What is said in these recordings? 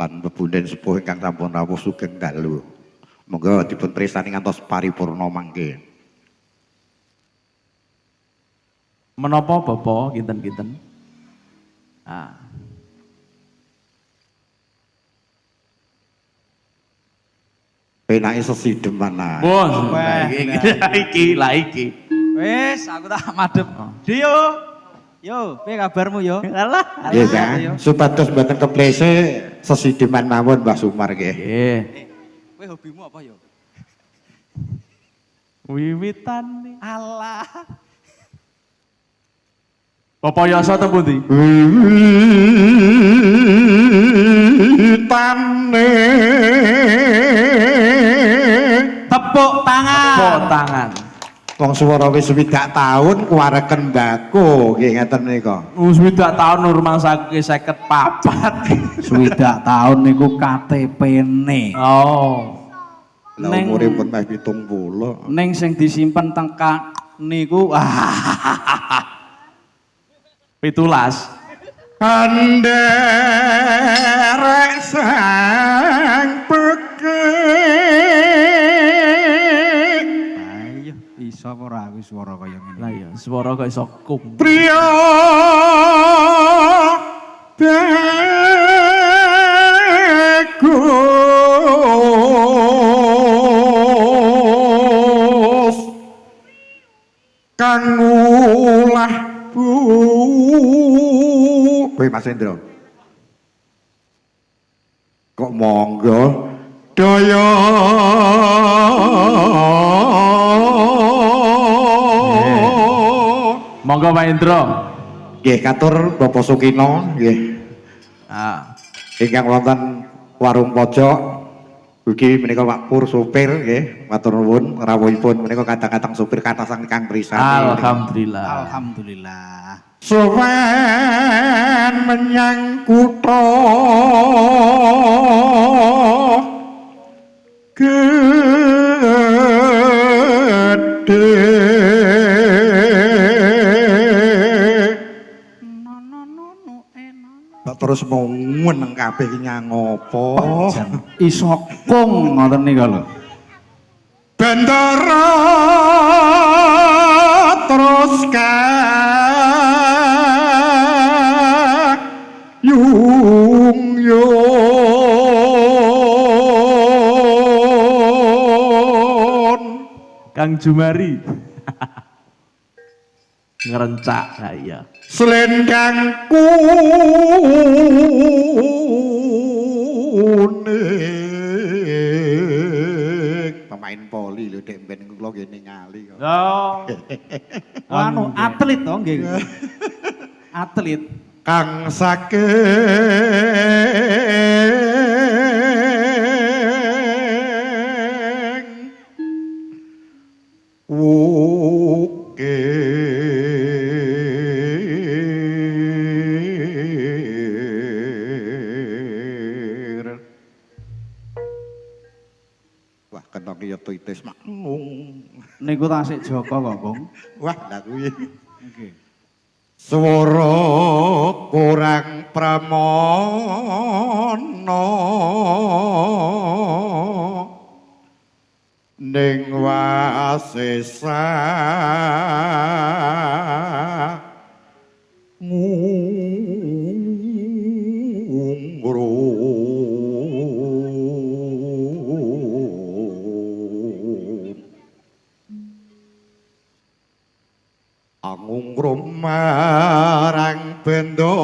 Lan bebunden sepuh ingkang sampun rawuh sugeng dalu. Monggo dipun tresnani ngantos paripurna mangke. Menapa Bapak kinten-kinten? Ah. Penake sesideman ae. Wah, iki lah iki. Wis, aku tak madhep. Dio. Yo, piye kabarmu yo? Alah. Nggih, Kang. Supados mboten keplese sesideman mawon Mbah Sumar nggih. Nggih. Kowe hobimu apa yo? Wiwitane. Alah. Bapak Yoso teng pundi? Wiwitane. Tepuk tangan. Tepuk tangan. Wong swara wis 60 taun kuwareken mbako nggih ngeten nika. Wis 60 taun rumangsaku 54. 60 taun niku KTP-ne. Oh. Lah umure pun meh 70. Ning sing disimpen teng niku 17. Anderek sang pekik. Ayo iso apa ora aku swara kaya ngene. Lah iya, swara kok iso kum. Priya bagus kang ulah bu. Kowe Mas Indra. Kok monggo daya. Monggo Pak Indra. Nggih katur Bapak Sukino nggih. Ah. Ingkang wonten warung pojok ugi menika Pak Pur sopir nggih, matur nuwun rawuhipun menika kadang-kadang sopir kathah ingkang mrisani. Alhamdulillah. Alhamdulillah. Sowan menyang kutha gedhe. Kok terus mau meneng kabeh iki nyang apa? Iso kung ngoten nika lho. Bendara terus kayung yun. Kang Jumari. Ngerencak lah iya. Selendang kuning. Pemain poli lho dek ben kula nggih ningali kok. Oh. Anu atlet to nggih. Atlet kang saking wukir. Wah, kena ki ya titis maknung. Niku tasik Joko kok, Bung. Wah, lha kuwi. Nggih. Swara kurang pramana ning wasesa ngungrum angungrum marang bendara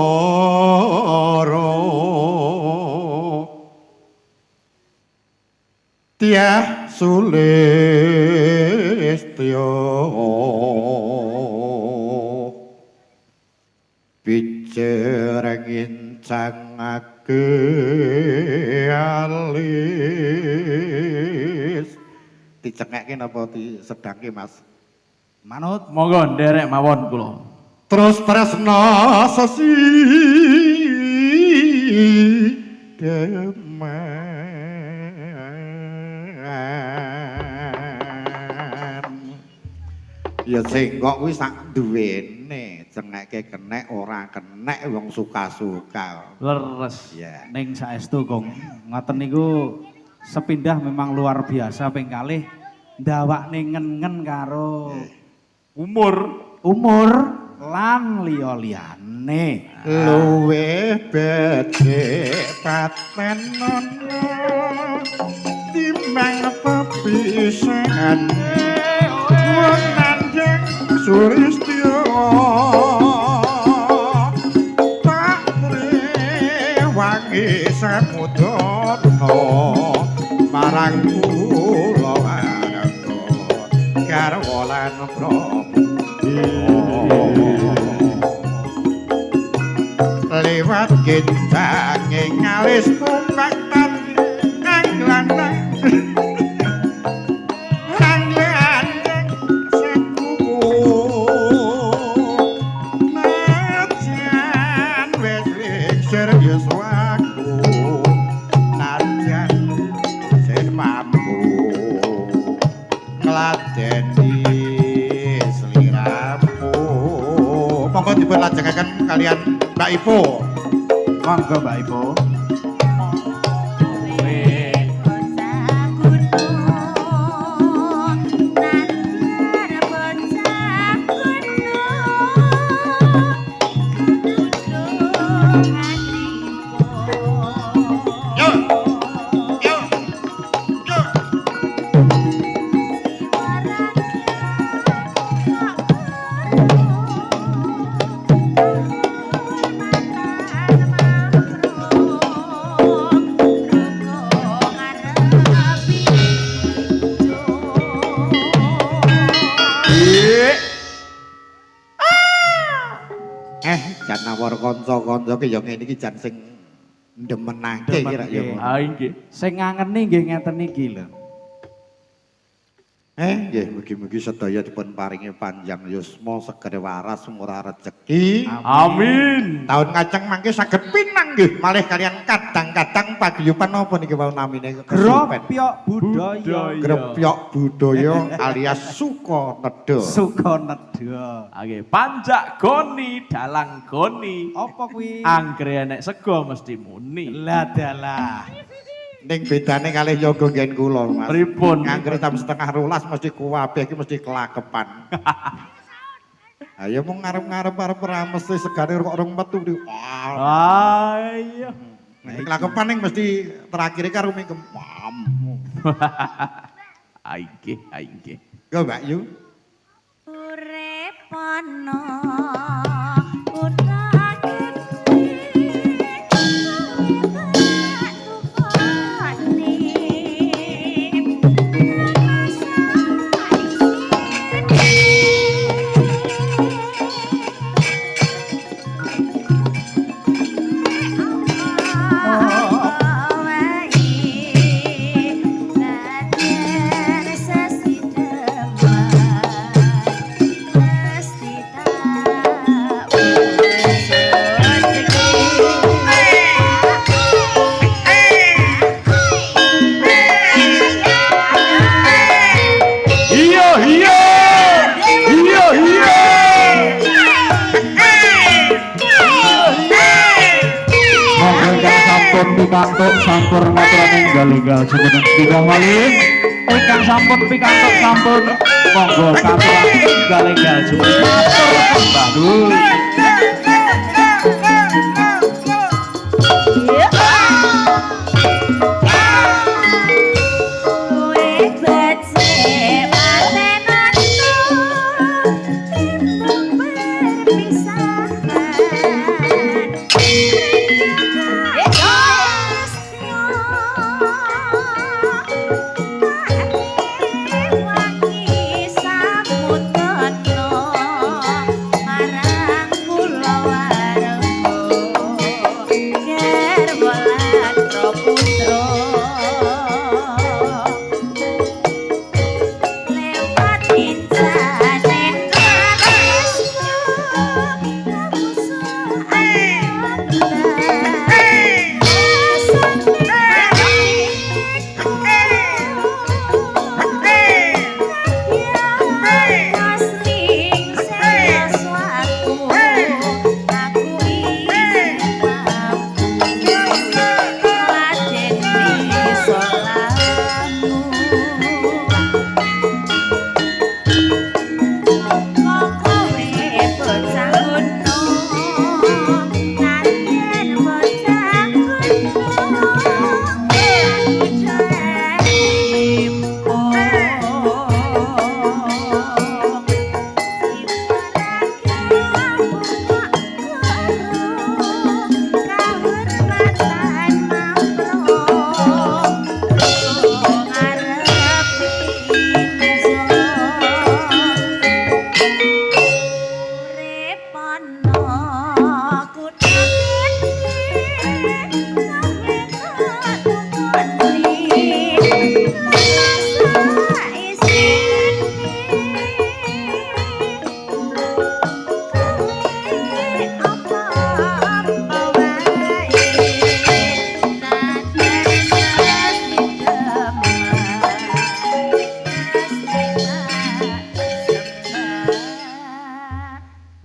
tiah sulistya bicereng incangake alis. Dicengekke napa disedangke Mas? Manut. Monggo nderek mawon kula. Terus tresna sesi deman. Ya cengkok kuwi sak duwene. kene, cengeke kenek ora kenek wong suka-suka. Leres. Iya. Ning saestu Gong, ngoten niku sepindah memang luar biasa ping kalih ndawakne ngen-ngen karo Umur. Umur lan liya-liyane. Luwih becik patenono timbang pepisahan wong nandhang Suristya tak rewangi samudana marang kula warga garwa lan prabu liwat gencange ngalis numpak tati anglandang anglandang sekuku najan wis lingsir yuswaku najan sing mampu ngladeni sliramu. Monggo dipun lajengaken kalian Mbak Ipo. Monggo Mbak Ipo. Yo. Yo. Yo. Jan nawar kanca-kanca ki ya ngene iki jan sing ndemenake iki rak ya. Ah nggih. Sing ngangeni nggih ngeten iki lho. Nggih mugi-mugi sedaya dipun paringi panjang yusma, seger waras, murah rejeki. Amin. Taun kajeng mangke saged pinanggih malih kalian kadang-kadang paguyuban napa niki wau namine kesupen. Grepyok budaya. Grepyok budaya alias Sukanedha. Sukanedha. Oke, panjak goni, dalang goni. Apa kuwi? Anggere enek sego mesti muni. Lah dalah. Ning bedane kalih yoga nggen kula, Mas. Pripun? Anggere jam 11:30 mesti kuwabeh iki mesti kelakepan. Ayo mung ngarep-ngarep arep ora mesti segane kok rong metu. Wah. Ah iya. Nek kelakepan ning mesti terakhir karo mingkem. Ah nggih, ah nggih. Yo Mbak Yu. Urip ana kutha gedhe Iya, iya. Iya, iya. Monggo ingkang sampun pikantuk sampun maturane enggal-enggal jumeneng tiga malih. Ingkang sampun pikantuk sampun monggo katuran enggal-enggal jumeneng matur sembah nuwun. Marang kula.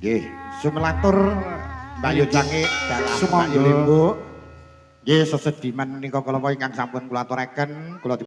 Nggih, sumelatur Mbak Yu Cangik dalah Sumangga. Mbak Yu Limbuk. Nggih, sesediman menika kala wau ingkang sampun kula aturaken, kula